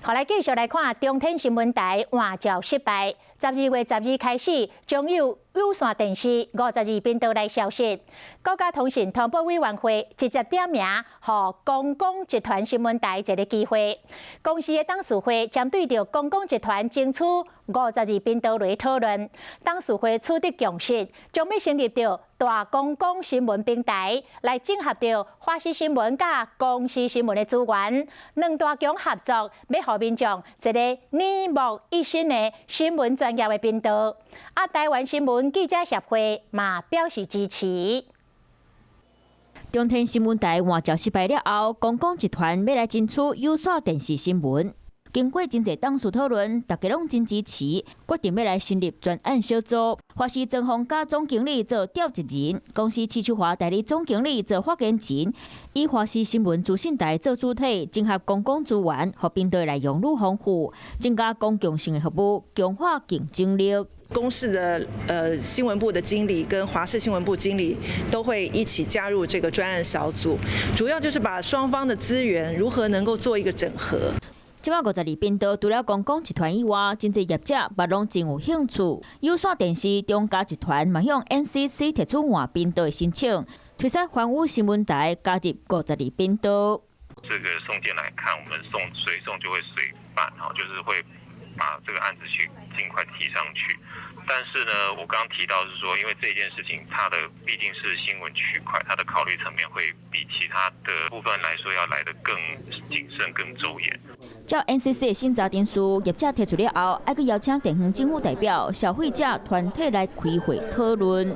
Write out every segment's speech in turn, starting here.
好，來繼續來看中天新聞台換照失敗。12月12開始，將有有線電視52頻道來消失。國家通訊傳播委員會直接點名，予公廣集團新聞台一个機會。公視的董事會針對著公廣集團爭取52頻道來討論。董事會取得共識，將欲成立著大公廣新聞平台，來整合著華視新聞佮公視新聞的資源，兩大強合作，欲予民眾一个耳目一新的新聞專業的頻道。啊，台灣新聞記者協會嘛表示支持。中天新聞台換照失敗了後，公廣集團欲來爭取有線電視新聞。經過真濟董事討論，大家攏真支持，決定欲來成立專案小組。華視曾鳳嘉總經理做召集人，公視徐秋華代理總經理做發言人，以華視新聞資訊台做主體，整合公廣資源，予頻道內容愈豐富，增加公共性的服務，強化競爭力。公視的新聞部的經理跟華視新聞部經理都會一起加入這個專案小組，主要就是把雙方的資源如何能夠做一個整合。這擺52頻道除了公廣集團以外，真濟業者嘛攏真有興趣。有線電視中嘉集團嘛向 NCC 提出換頻道的申請，推算寰宇新聞台加入52頻道。這個送件來看，我們送隨送就會隨辦，哈，就是會把這個案子去盡快提上去。但是呢，我剛剛提到是說，因為這件事情，它的畢竟是新聞區塊，它的考慮層面會比其他的部分來說要來得更謹慎、更周延。照 NCC 的審查程序，業者提出了後，愛閣邀請地方政府代表、消費者團體來開會討論。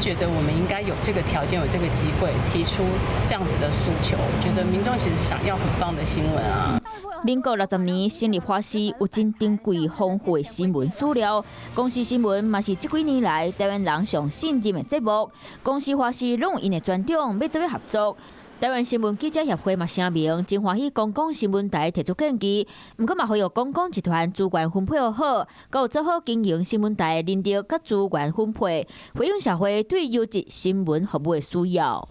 覺得我們應該有這個條件、有這個機會提出這樣子的訴求。我覺得民眾其實是想要很棒的新聞啊。民國60年成立華視，有真珍貴豐富的新聞史料。公視新聞嘛是這幾年來台灣人上信任的節目。公視、華視攏有𪜶的專長，欲做伙合作。台灣新聞記者協會嘛聲明，真歡喜公廣新聞台提出建議，毋過嘛呼籲公廣集團資源分配好，閣有做好經營新聞台人力佮資源分配，回應社會對優質新聞服務的需要。